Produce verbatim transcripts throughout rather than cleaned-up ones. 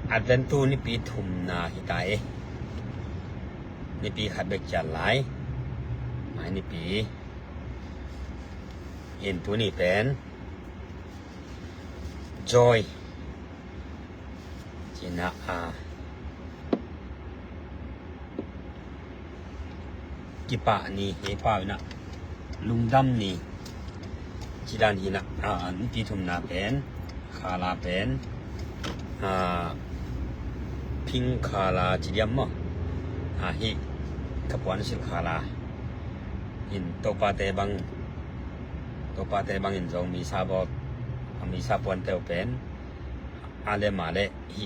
Advent tu nipi thumna hi ta e. Nipi khat bek cian lai. Mai nipi. In tuni pen joy cina a kipah ni, hi pau ina lungdam ni. Cidan hina, a, nipi thumna pen khala pen, a, pink khala cidiam maw? A, hi kapuan sil khala. In topate bang, topate bang in zong misa bawk, a, misa puante uh pen a le ma le hi,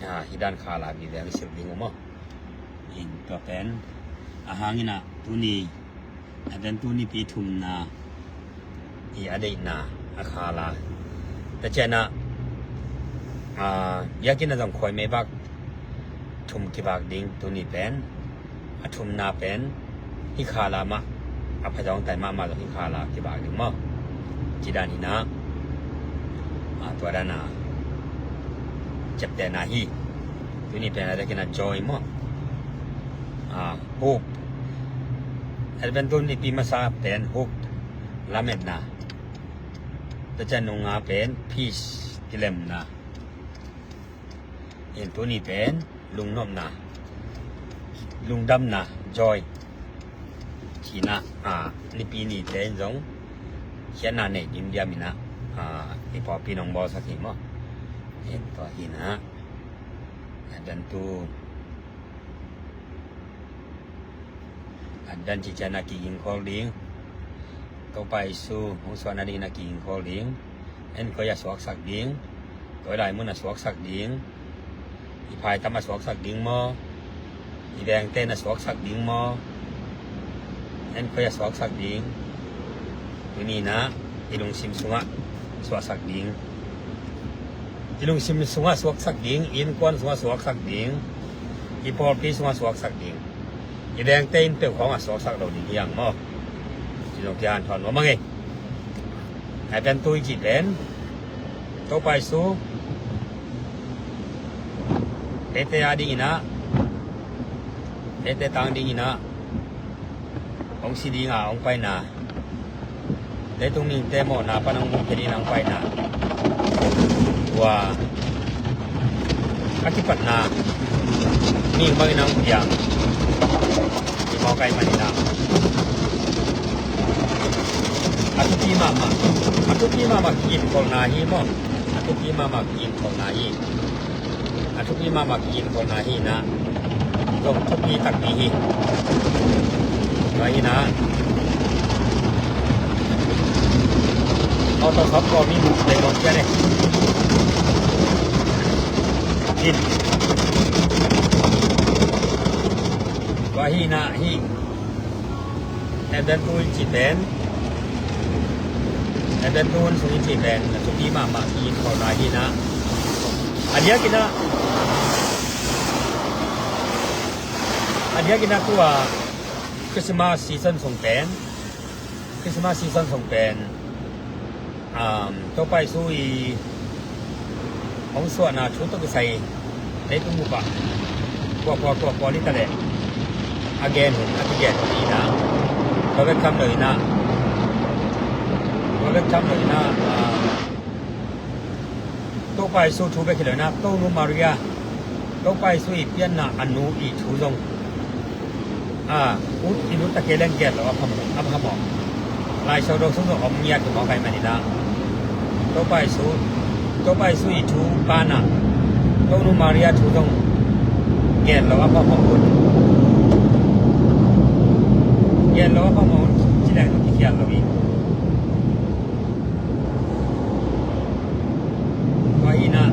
a, hi dan khala mi veng sil ding uh maw? In tua pen a hangina tuni, a pen tuni pi thumna i a deihna a khala. Ta ciana, a, biakina zong khuai mei bak thum kibak ding tuni pen. A thumna pen hi khala mah, a phazawng tai mahmah zong hi khala kibak ding maw? Cidan hina, a, tua dana ciaptehna hi. Tuni pen a dekina joy maw? A, hope. Advent tuni pi masa pen hope, lametna. Ta cian nunga pen peace, kilemna. In tuni pen lungnopna, lungdamna, joy cina, a, nipi nite in zong khiatna nei ding diam ina, a, i pawlpi nong bawlsak hi maw? In tua hina, a, dan tu a dan cician a kiging khol ding. Topa Jesu hong suahna dingin a kiging khol ding. En koi a suaksak ding, koi lai mun a suaksak ding, i phaitam a suaksak ding maw? I vengten a suaksak ding maw? En koi a suaksak ding. Tuni ina i lungsim sungah suaksak ding. I lungsim sungah suaksak ding, i innkuan sungah suaksak ding, i pawlpi sungah suaksak ding. I vengte in peuh khawngah suaksak lo ding hiang maw? Ci zong kian thawn maw mange. Ai pen tui ci pen Topa Jesu eite a dingina, eite tang dingina hong si dinga hong paina, leitung mihingte mawhna pan hong bungkhia dingin hong paina. Tua a kipatna mihing bangin hong piang i mawk ai manina. A thupi mahmah, a thupi mahmah kikholna hi maw? A thupi mahmah kikholna hi. A thupi mahmah kikholna hi na. Zong thupi takpi hi. Tua hi na. Auto shop ko min te ko kia ne. Hin. Tua hi na hi. Advent tu in ci pen, Advent tu in sung in ci pen a thupi mahmah kikholna hi na. A diakin a, a diakin a tua Christmas season sung pen, Christmas season sung pen, um, Topa Jesu i hong suahna thu tawh kisai leitung bup ah kua kua kua kua li ta leh a gen hun a kigen hun hi na. Tua bek tham lo hi na, tua bek tham lo hi na, um, Topa Jesu thu bek hi lo hi na, Tonu Maria, Topa Jesu i pianna a nu i thu zong, a, ut i nu ta kei leng gen lo a phamawh, a phamawh. Lai Siangtho sung zong om ngiat hi mawk ai manina. Topa Jesu, Topa Jesu i thu pana Tonu Maria thu zong gen lo a phamawh un. Gen lo a phamawh un ci leng zong kikhial lo hi. Tua hi na.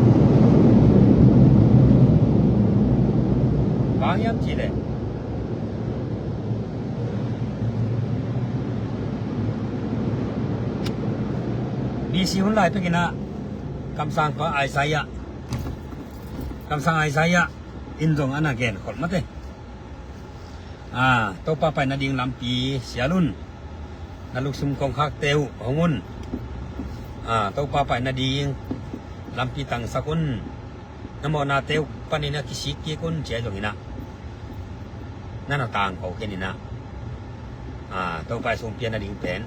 Bang hiam ci leh B C hun lai pekin a kamsang pa Isaiah, kamsang Isaiah in zong ana gen khol mate. A, Topa paina ding lampi sial un. Na lungsim kongkhakte uh hong un. A, Topa paina ding lampi tangsak un. Na mawhnate uh panin a kisik kik un ci-a zongin ah, na na tangko khin in ah, Topa Jesu hong pian nading pen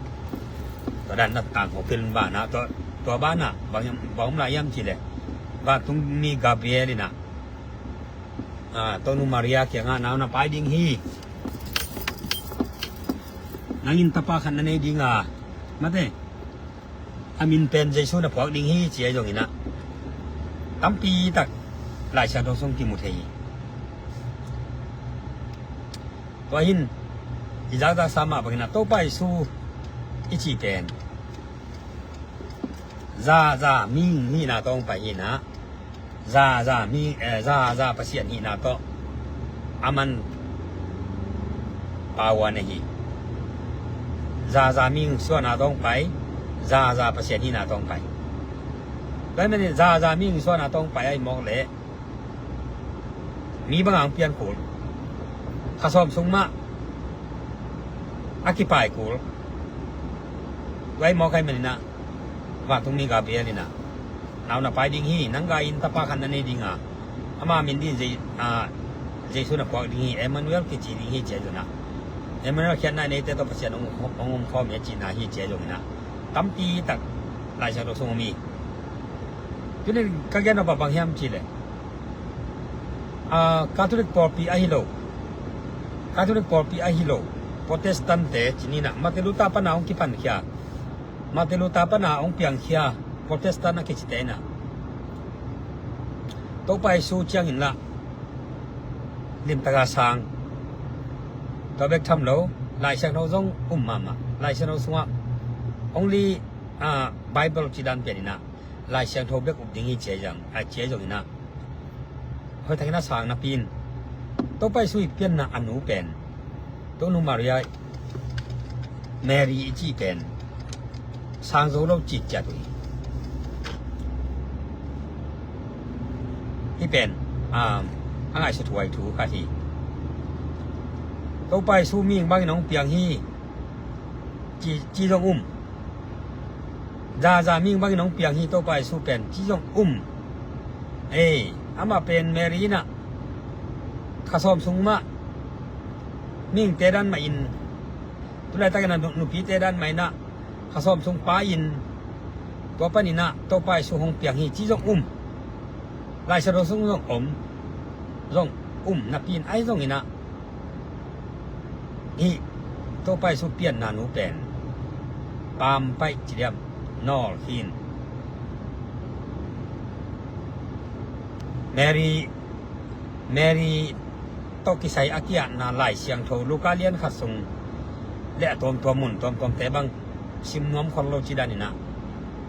tua dan na tangko khin un. Banah tua, tua banah bang, bang om lai hiam cih leh, vantungmi Gabriel in ah, Tonu Maria kiangah, "Nau na pai ding hi. Nang in tapa khat na nei ding a, mate, a min pen Jesu na phuak ding hi," ci-a zongin ah, tampi tak Lai Siangtho sung kimu thei hi. Tua hin i zakzaksa mah bangin ah Topa Jesu i cih pen zaza mihing hihna tawh hong pai hi in ah, zaza mi, eh, zaza Pasian hihna tawh a man pa uh a nei hi. Zaza mihing suahna tawh hong pai, zaza Pasian hihna tawh hong pai. Tua ahih manin zaza mihing suahna tawh hong pai ahih mawk leh mi bangah hong pian kul, kha sawm sung mah a kipai kul. Tua ahih mawk ahih manin ah vantungmi Gabriel in ah, "Nau na pai ding hi. Nang gai in tapa khat na nei ding a, ama min ding Je-, ah, Jesu na phuak ding hi. Emmanuel kici ding hi," ci-a zongin ah, Emmanuel khiatna neite tawh Pasian hong, hong, hong omkhawm hi a cihna hi ci-a zongin ah, tampi tak Lai Siangtho sung om hi. Tuni-in ka gen nop bang hiam cih leh, Catholic pawlpi ahi lo, Catholic pawlpi ahi lo Protestant-te ci ni in ah, Martin Luther pana hong kiphankhia, Martin Luther pana hong piangkhia Protestant a kicite in ah, Topa Jesu ciangin lah limtaka sang, tua bek tham lo, Lai Siangtho zong um mahmah. Lai Siangtho sungah only, ah, Bible ci dan pian in ah, Lai Siangtho bek up ding hi ci-a zong, ah, ci-a zongin ah, hoihtakin a sang napi in, Topa Jesu i pianna a nu pen, Tonu Maria, Mary i cih pen sang zo lo cikciat uh hi. Hih pen, um, a ngaihsut huai thu khat hi. Topa Jesu mihing bangin hong piang hi, ci, ci zong um. Zaza mihing bangin hong piang hi Topa Jesu pen, ci zong um. Ei, amah pen Mary in ah kha sawm sung mah mihingte dan mah in, tu laitakin a nu-, nupite dan mah in ah kha sawm sung pai in, tua panin ah Topa Jesu hong piang hi, ci zong um. Lai Siangtho sung zong om, zong um napi in, ahi zongin ah, hih Topa Jesu pianna nu pen paampaih ci diam, nawl khin. Mary, Mary tawh kisai a ki-atna Lai Siangtho Luka lian khat sung le a tuamtuam mun tuamtuamte bang sim nuam khol lo ci dan in ah,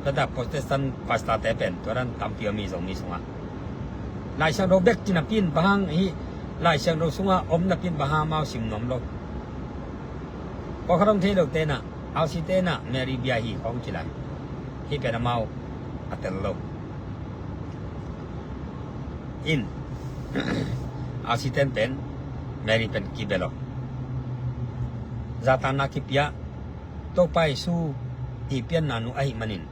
tua dan Protestant pastor-te pen tua dan tampi om hi Zomi sungah. Lai Siangtho bek ci napi in bang hang, hih Lai Siangtho sungah om napi in bang hang amau sim nuam lo? Pawlkhat hong thei lote in ah, R C te in ah Mary bia hi khawng ci lai. Hih pen amau a tel lo. In, R C ten pen Mary pen kibia lo. Zatanna kipia, Topa Jesu i pianna nu ahih manin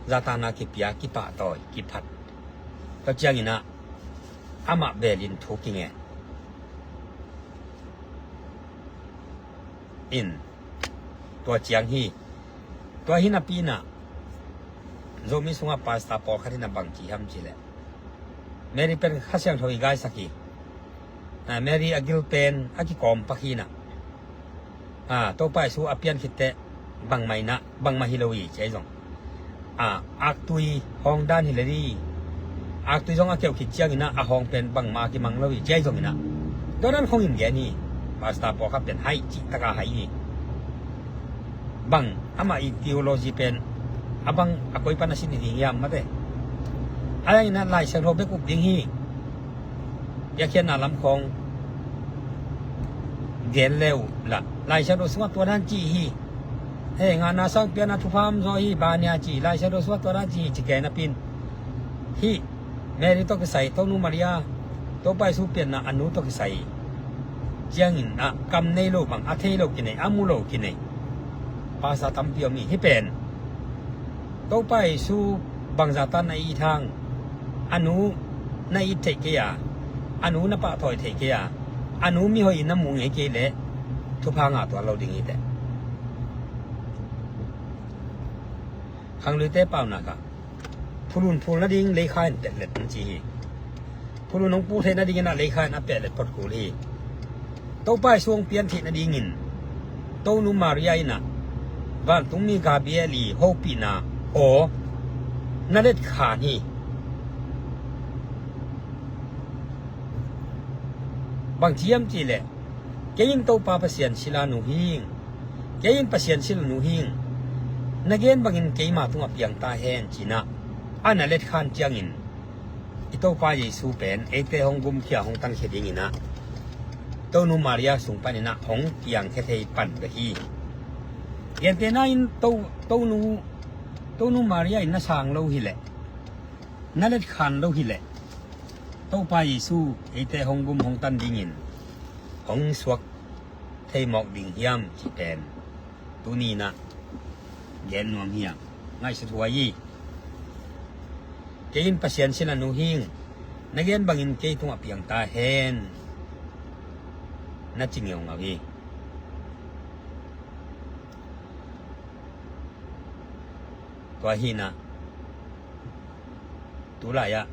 zatanna kipia, kipahtawi, kiphat. Tua ciangin ah amah belin thu kingen. In, tua ciang hi. Tua hi napi in ah Zomi sungah pastor pawlkhat in ah bang ci hiam cih leh, Mary pen Kha Siangtho i gaisak hi. Ah, Mary a gil pen a kikawm pak hi in ah, ah, Topa Jesu a pian khit teh bangmah in ah, bangmah hi lo hi, ci ahi zong. Ah, aktui hawng dan hi lel hi. Aktui zong a keuh khit ciangin ah a hawng pen bangmah a kimang lo hi, ci ahi zongin ah, tua dan khawng in gen hi. Pastor pawlkhat pen haih cih taka haih hi. Bang, amah i theology pen a bang, a koi pan a sin hi ding hiam, mate. A dang in ah Lai Siangtho bek up ding hi. Piakkhiatna lam khawng gen le uh lah, Lai Siangtho sungah tua dan ci hi. Hei, ngahna, sang, pianna, thupha om zaw hi, bang hiam ci, Lai Siangtho sungah tua dan ci hi, ci gen napi in, hih Mary tawh kisai, Tonu Maria, Topa Jesu pianna a nu tawh kisai ciangin ah kam nei lo bang, a thei lo kinei, a mu lo kinei pastor tampi om hi. Hih pen Topa Jesu bangzah tan a it hang, A nu na it theih kei a, a nu na pahtawi theih kei a, a nu mihoih in na muh ngei kei leh thupha ngah tuan lo ding hi teh. Khangluite paunak ah phulun phul nading leikha in pehlet an ci hi. Phulun hong phul theih nadingin ah leikha in a pehlet phot kul hi. Topa Jesu hong pian theih nadingin Tonu Maria in ah vantungmi Gabriel i hopihna aw na letkhan hi. Bang ci hiam cih leh, kei in Topa Pasian sila nu hing, kei in Pasian sila nu hing, na gen bangin keima tungah piang ta hen ci-in ah a na letkhan ciangin i Topa Jesu pen eite hong gumkhia hong tankhia dingin ah Tonu Maria sung panin ah hong piangkhia thei pan bek hi. Gentehna in To, Tonu, Tonu Maria in na sang lo hileh, na letkhan lo hileh, Topa Jesu eite hong gum hong tan dingin hong suak thei mawk ding hiam cih pen tuni-in ah gen nuam hi a, ngaihsut huai hi. Kei in Pasian sila nu hing, na gen bangin kei tungah piang ta hen, na ci ngeungau hi. Tua hi-in ah tulai-ah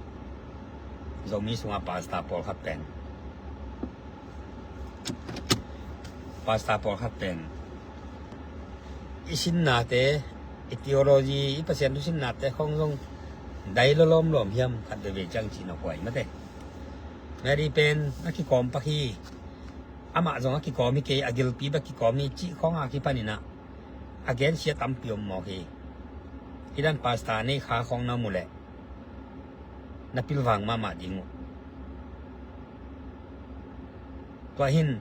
Zomi sungah pastor pawlkhat pen, pastor pawlkhat pen i sinnate, i theology, i Pasian thu sinnate khawng zong dai lawlawm lawm hiam khat veve ciang cih na huai mate. Mary pen a kikawm pak hi. Amah zong a kikawm hi kei, a gilpi bek kikawm hi cih khawng a kipanin ah a gensia tampi om mawk hi. Hih dan pastor nei kha khawng na mu leh na pilvang mahmah ding uh. Tua hin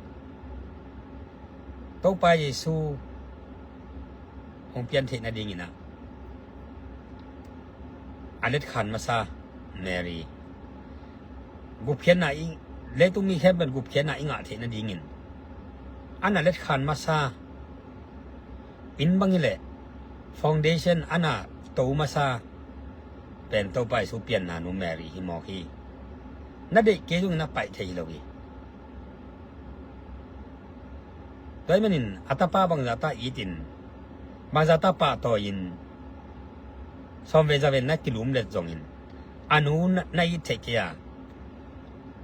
Topa Jesu hong pian theih nadingin ah a letkhan masa Mary, gupkhiatna i, leitung mi khempeuh in gupkhiatna i ngah theih nadingin a na letkhan masa in bang hileh foundation a na to masa pen Topa Jesu pianna nu Mary hi mawk hi. Na deih kei zongin a paih thei hi lo hi. Tua ahih manin a tapa bangzah ta it in, bangzah ta pahtawi in, sawmve zaven na kilum let zongin a nu na, na it theih kei a,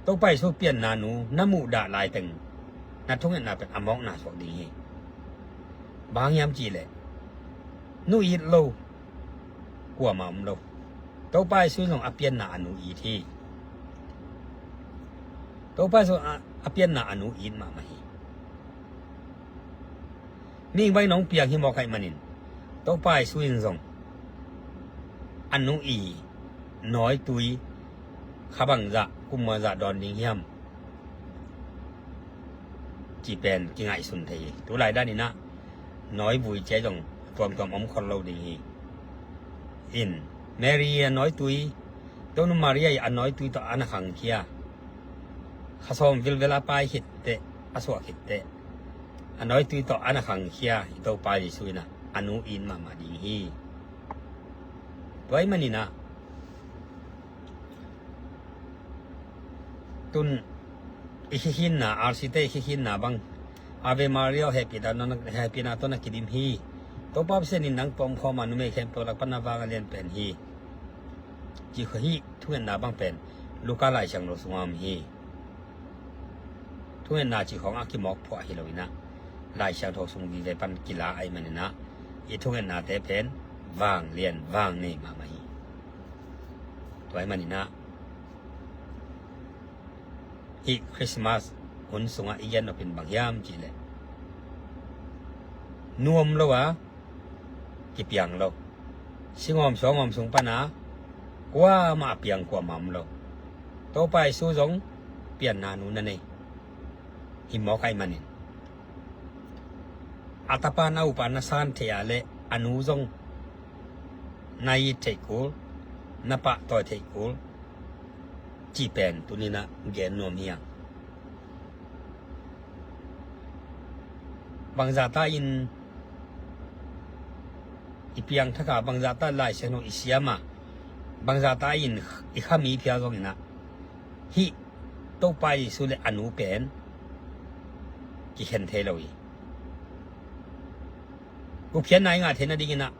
Topa Jesu pianna nu na muhdah laiteng na thungetna pen a mawkna suak ding hi. Bang hang hiam cih leh nu it lo kuamah om lo. Topa Jesu in zong a pianna a nu it hi. Topa Jesu a, a pianna a nu it mahmah hi. Mihing bangin hong piang hi mawk ahih manin Topa Jesu in zong a nu i nawitui kha bangzah kum bangzah dawn ding hiam cih pen kingaihsun thei hi. Tulai danin ah nawivui cia zong tuamtuam om khol lo ding hi. In Mary a nawitui, Tonu Maria i a nawitui tawh a na khangkhia, kha sawm vilvel a pai khit teh, a suah khit teh, a nawitui tawh a na khangkhia i Topa Jesu in ah a nu it mahmah ding hi. Tua ahih manin ah tun i khikhinna, R C te i khikhinna bang, Ave Maria, hehpihna tawh na, hehpihna tawh na kidim hi. Topa Pasian in nang tawh om khawm a, numei khempeuh lak pan na vang a lian pen hi, ci kha hih thungetna bang pen Luka Lai Siangtho sungah om hi. Thungetna cih khawng a kimawk phuah hi lo in ah, Lai Siangtho sung vive pan kila ahih manin ah i thungetnate pen vanglian vangnei mahmah hi. Tua ahih manin ah hih Christmas hun sungah i gen nop in bang hiam cih leh, nu om lo a kipiang lo, singawm sawngawm sung pan a kuamah a piang kuamah om lo. Topa Jesu zong pianna nu na nei hi mawk ahih manin, a tapa na upa na san theih a leh a nu zong na it theih kul, na pahtawi theih kul cih pen tuni-in ah gen nuam hi hang. Bangzah ta in i piangthak a, bangzah ta Lai Siangtho i siam a, Bangzah ta in i kha mi phial zongin ah, hih Topa Jesu le a nu pen kikhen thei lo hi. Gupkhiatna i ngah theih nadingin ah,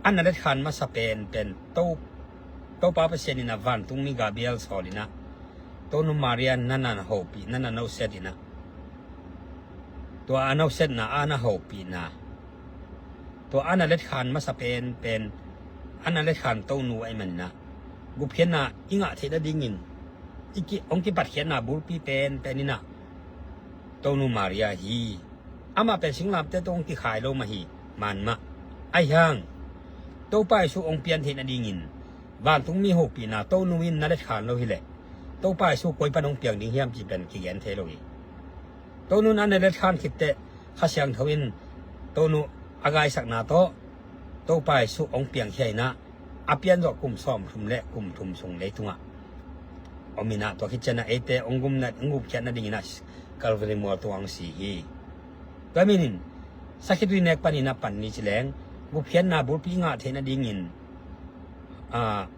a na letkhan masa penpen To, Topa Pasian in ah vantungmi Gabriel sawl in ah, Tonu Maria na na hopih, na na noset in ah, tua a nosetna a na hopihna, tua a na letkhan masa penpen, a na letkhan Tonu ahih manin ah, gupkhiatna i ngah theih nadingin i ki, hong kipatkhiatna bulpi penpen in ah Tonu Maria hi. Amah pen singlamteh tawh hong kikhai lo mah hi, man mah. Ahi hang Topa Jesu hong pian theih nadingin vantungmi hopihna Tonu in na letkhan lo hileh, Topa Jesu koi pan hong piang ding hiam cih pen kigen thei lo hi. Tonu in a na letkhan khit teh Kha Siangtho in Tonu a gaisakna tawh Topa Jesu hong piangkhia in ah, a pian zawh kum sawmthum le kum thum sung leitungah om in ah, tua khit ciangin ah eite hong gupkhiat nadingin ah Calvary mual tungah hong si hi. Tua ahih manin sakhitui nek panin ah pan ni ci leng, gupkhiatna bulpi i ngah theih nadingin, a,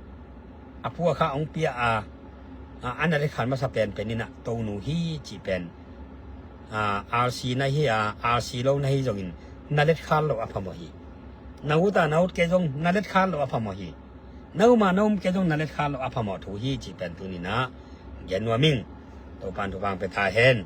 a pu a kha hong pia a, a, a na letkhan masa penpen in ah Tonu hi cih pen, a, R C na hi a, R C lo na hi zongin na letkhan loh a phamawh hi. Na ut a na ut kei zong na letkhan loh a phamawh hi. Na um a na um kei zong na letkhan loh a phamawh thu hi cih pen tuni in ah gen nuam ing. Topa'n thupha hong pia ta hen.